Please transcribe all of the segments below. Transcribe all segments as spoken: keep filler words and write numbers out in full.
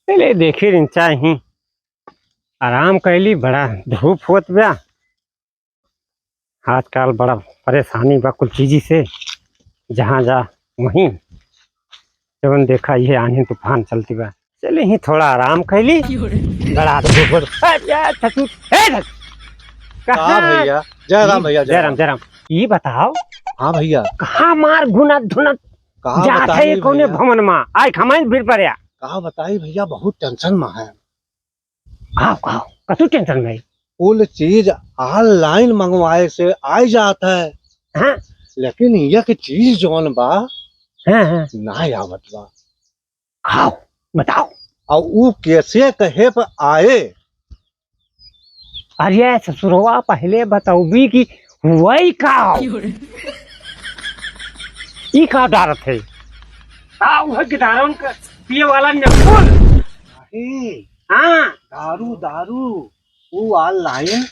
चले देखी रिंचा ही आराम कैली, बड़ा धूप होत बा। आजकल बड़ा परेशानी बा कुल चीजी से, जहाँ जा वहीं जवन देखा ये आंधी तूफान चलती बा। चले ही थोड़ा आराम कैली, बड़ा धूप होत। ए, ए, ससुर, ए, ससुर। कहाँ? भैया? जय राम भैया, जय राम, जय राम। ये बताओ। हाँ भैया। कहाँ मार घुनत धुनत कहाँ जात बताई है ये कौने भैया? भवन मा? आय खमाइन भीड़ पड़या। कहाँ बताई भैया, बहुत tension मा है। आओ, आओ, कतू tension में? कुल चीज online मंगवाए से आय जात है। हाँ। लेकिन ये कि चीज जौन बा, हाँ, हाँ। ना आवत बा। खाओ, बताओ। और ऊ कैसे कहे पर आए? अरे ससुरवा, पहले बतौबी कि हुआ ही का? क्यों रे? ई का डारत है? आ, वह गिटारन के पिए वाला ने बोल। नहीं। हाँ। दारू, दारू, ऊ online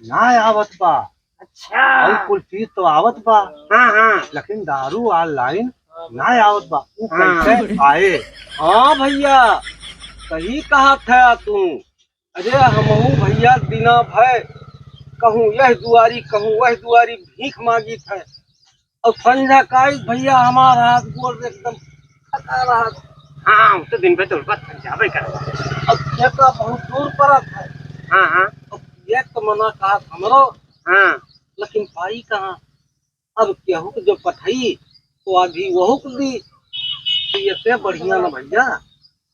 ना आवत बा। अच्छा। और कुल चीज तो आवत बा। हाँ, हाँ। लेकिन दारू online ना आवत बा। ऊ हाँ। कैसे आए? हाँ भैया, सही कहा था तू। अरे हमहू भैया दिना भर कहूँ यह दुआरी, कहूँ वह दुआरी भीख मांगी थे। और संझा का भैया हमार हाथ गोड़ एकदम थका रहा। हाँ, हम तो दिन भर दौड़बा थक जाबे करबा। अब खेता बहुत दूर पड़त है। हाँ, हाँ। अब ये तो मना कहा हमरो। हाँ। लेकिन पाई कहाँ? अब केहू के जो पठाई, तो आधी वहू के दी। तो ये से बढ़िया ना भैया,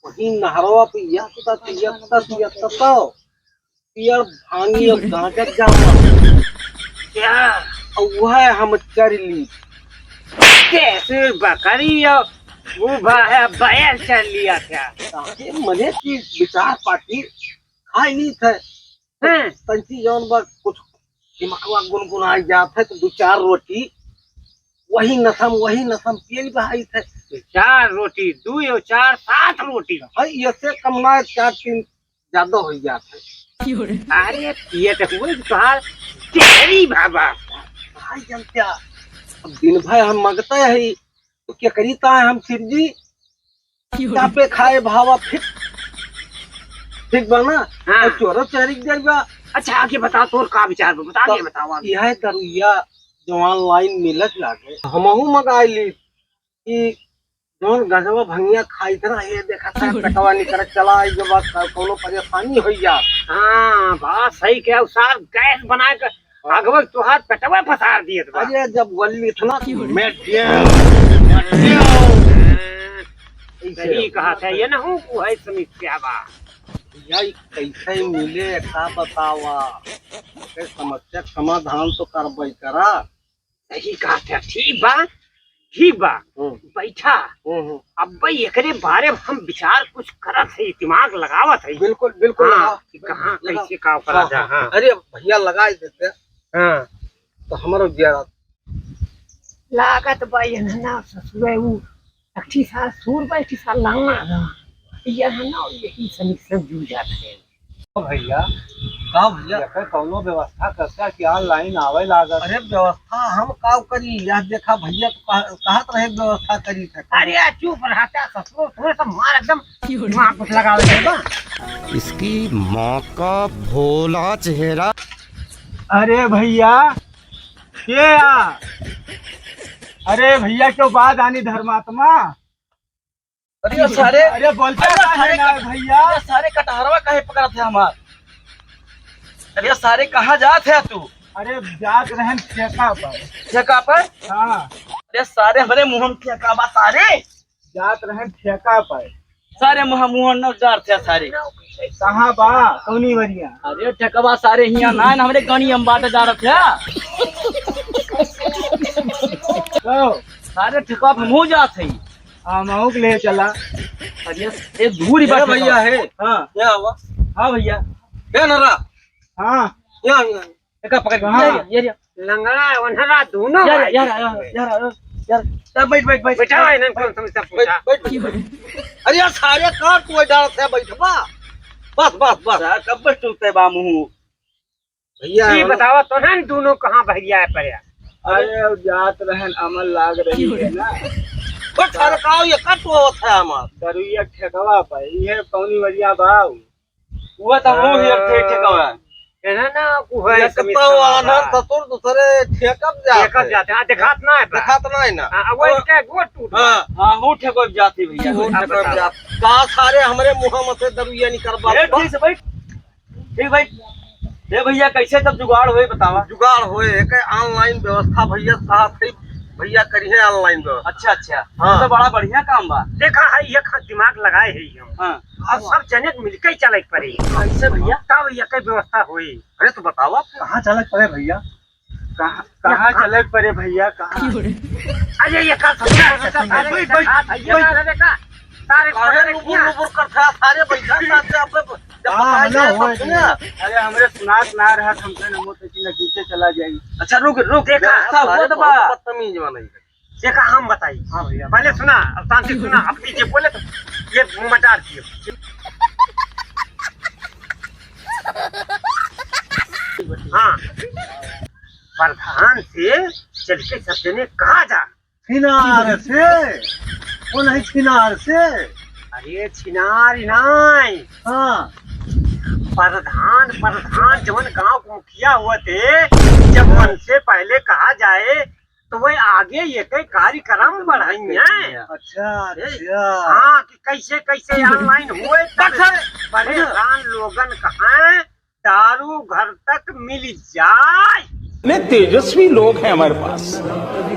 वही नहरवा पे यत्ता, यत्ता, यत्ता तो पियर भांगी और गांजा जामा। क्या? और वह हम चर ली। कैसे बकरी और वो बा-, बैल चर लिया क्या? ताकि मने की विचार पार्टी खाई ली थे। हैं? तंची जौन बा कुछ दिमागवा गुनगुनाई जात है, तो दो चार रोटी वही नसम, वही नसम पियल बहाई थे। चार रोटी, दो और चार, सात रोटी। है, ये से कम ना, चार तीन ज्यादा हो जात है। अरे, पिए तो हुए तोहार तेरी बाबा। भाई जनत्या, अब दिन भर हम मगते है, तो क्या करी ता है हम सिर जी? चापे खाए भावा फिर। ठीक बा ना? हाँ। और चोरो चहरी के जाई बा। अच्छा, आगे बता, तोर का विचार बा? बता, तो आगे बताओ, आगे। यह दरुइया जो online मिलत लागे, हमहू मंगाई ली। कि जौन गजवा भंगिया खाई थे ना, ये देखा था, पेटवा निकल चला, आई जब बात कौनो परेशानी हो जा। हाँ, बात सही कहे, उ सार गैस बनाए के अगवा तोहार पेटवा पसार दिए बा। अरे, जब वल्ली इतना क्यों रे? मैं दिया, मैं दिया। हाँ, ऐसे सही हो। कहा था, ये ना हो, वो है समस्या बा। यार, कैसे मिले, का बतावा? के समस्या समाधान तो करबई करा। सही कहा था, ठीक बा, ठीक बा, हम्म। बैठा। हम्म, हम्म। अब भाई एकरे बारे में हम विचार कुछ करत है, दिमाग लगावत है। बिल्कुल, बिल्कुल हाँ, लगा। कि कहाँ, लगा। कैसे का करा हाँ, जा, हाँ। हाँ। अरे भैया लगा ही देते। हाँ। तो हमारो जिया लागत बा, ये ना ससुरे ऊ, अठी साल सूर बा, अठी साल लांगा बा। ये ना, यही सनी से जुड़ जात है। भैया, का भैया? एकर कौनो व्यवस्था करता कि online आवे लागत? अरे व्यवस्था हम का करी? यह देखा भैया तो कह-, कहत रहे व्यवस्था करी थे। अरे यार चुप रहा, क्या ससुर थोड़े सा मार एकदम दिमाग कुछ लगावे दे बा। इसकी माँ का भोला चेहरा। अरे भैया, के आ? अरे भैया, क्यों बात आनी धर्मात्मा? अरे सारे, अरे बोलता अरे काहे सारे ना का-, भैया? अरे सारे कटहरवा काहे पकड़त है हमार? अरे सारे कहाँ जात है तू? अरे जात रहन ठेका पर। ठेका पर? हाँ। अरे सारे हमरे मुँह में ठेका बा सारे। जात रहन ठेका पर। सारे मुँह, मुँह न डार थे सारे। कहाँ बा? कौनी वरिया? अरे ठेकवा सारे हियाँ ना, हमरे गनी हम बाटे जा रहे थे। तो? सारे ठेकवा पे मुँह जात है। हाँ, मऊ के ले चला। अरे, ए, दूरी ए, बात भैया बताओ। है। हाँ। क्या हुआ? हाँ, भैया। क्या नरा? हाँ। क्या, क्या? एका पकड़। कहाँ? ये, ये, ये, ये। लंगड़ा, ओन्हरा, दोनों यार, भाई। यार, यार, यार, यार, यार, यार, बैठ, बैठ, बैठ। बैठा है ना, कौन समस्या बैठ, पूछा? बैठ, बैठ। अरे यार, सारे कार तू डाल से बैठबा। बस, बस, बस। सार, कब बैठ चलते बा मुँह? भैया, ई हम बतावा तो ना, दोनों कहाँ भैया है पड़े? अरे, अब जात रहन, अमल लाग रही है ना। बट सरकाओ, ये कट होत है हमार। दरुइया ठेकवा पे, इहे कौनी वरिया बा। वो तो वो ही अब थे ठेकवा। है ना, ना, वो है एक समीर तो का आन्हर बाबा। ससुर दूसरे ठेकब जाते। ठेकब जाते, हाँ, देखात ना है बा। देखात ना है ना। हाँ, वो वो इसका गोड़ टूट हाँ। गया। हाँ, वो ठेकब जाती भैया, वो वो ठेकब ठेकब जाती। जाती। कहा सारे हमरे मुँह में से दरुइया निकरबा। ए, ठीक से बैठ। ठीक भाई। ए भैया, कैसे तब जुगाड़ होए बतावा? जुगाड़ होए, एक online व्यवस्था भैया, साहब सही भैया करी है online व्यवस्था। अच्छा, अच्छा। हाँ। तो बड़ा बढ़िया काम बा। देखा है, एक हाथ दिमाग लगाए है हम। हाँ। अब सब जने मिलके ही चले के पड़े। कैसे भैया? तब ये के व्यवस्था होई। अरे तो बतावा। कहाँ चले के पड़े भैया? कहाँ, कहाँ चले के पड़े भैया? कहाँ? अरे ये का समझा है? सारे बैठ, बैठ, सारे बैठ। सारे सारे काहे लुबुर लुबुर करता है? सारे बैठा साथ से अब जब हाँ, बताया हेलो, जाए तो होए सुनिए। भैया। अरे हमरे सुनात ना रहा, हमसे न मोटे की नजदीके चला जाई। अच्छा रुक, रुक, देखा, व्यवस्था सारे होत बा। बहुत बदतमीज बा नहीं। देखा, हम बताई। हाँ भैया। पहले सुना, अब शांति सुना, अपनी जे बोले तो ये मजार दियो। हाँ, प्रधान से चल के सब जने कहा जा। छिनार से? वो नहीं, छिनार से। अरे छिनार नहीं। हाँ। प्रधान, प्रधान जवन गांव के मुखिया हुआ थे, जब हाँ। उनसे पहले कहा जाए तो वह आगे ये कई कार्यक्रम बढ़ाई हैं। अच्छा, ए, अच्छा। हाँ, कि कैसे कैसे online हुए, तब अच्छा, परेशान लोगन कहाँ दारू घर तक मिल जाए। कितने तेजस्वी लोग हैं हमारे पास,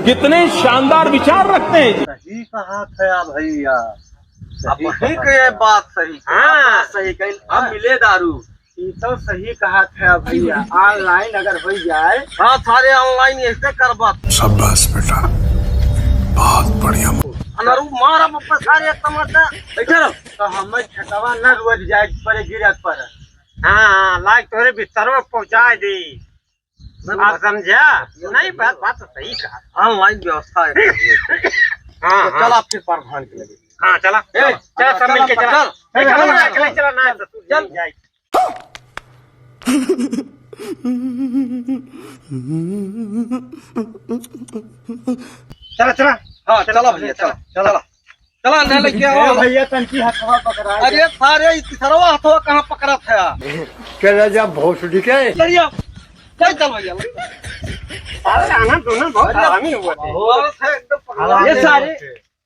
कितने शानदार विचार रखते हैं। सही कहा था भैया, अब सही वही कहा के था। बात सही कही, हाँ। बात सही कही। अब हाँ। मिले दारू। ये तो सही कहा था भैया, online अगर हो जाए। हाँ, सारे online ऐसे करबा। शाबाश बेटा, बहुत बढ़िया। अनरू मार अब ऊपर सारे एक तमाचा। बैठे रहो। तो हमें खेतवा न रोज जाए पड़े, गिरे पड़े। हाँ, हाँ, लाइक तोरे बिस्तरवा पहुँचाए दे। आप समझा? नहीं, बात, बात तो सही कहा। Online व्यवस्था है। हाँ, तो हाँ। चला फिर प्रधान के लगे। हाँ, चला। ए, चला, सब चला, मिलके चला। चल। ए, चला, चला, चला, चला, ना, तो तू चल। जाए। चला, चला। हाँ, चला, चला भैया, चला, चला। चला। चला, ले लेके आओ। ए भैया, तनकी हथवा पकड़ा दे। अरे सारे, ई तीसरवा हथवा कहाँ पकड़त है? चला जा भोसड़ी के। चलिए, चल, चल भैया। सारे आना दोनों बहुत हरामी हुआ थे। बहुत है, एकदम पकड़ा ये दे। सारे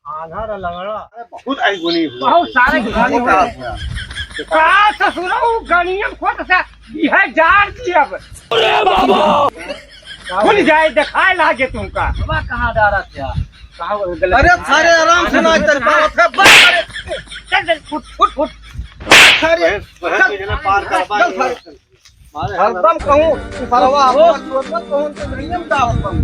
आन्हर लंगड़ा। अरे बहुत अवगुणी हुआ। बहुत सारे गाली हुआ। का ससुरा वो गनियम खोट से यह जान की अब। अरे बाबा। खुल जाए, दिखाए लागे तुमका। बाबा कहाँ जा रहा था? कहाँ वो गलत अरे सारे आराम से ना चल पावत है। बस, अरे, चल, चल, फुट, फुट, फुट। सारे, बहन, बहन चल, के जना पार कर चल, सारे। हरदम कहूँ, सरवा, वो छोड़ना कहूँ तो नहीं हम दावत हम।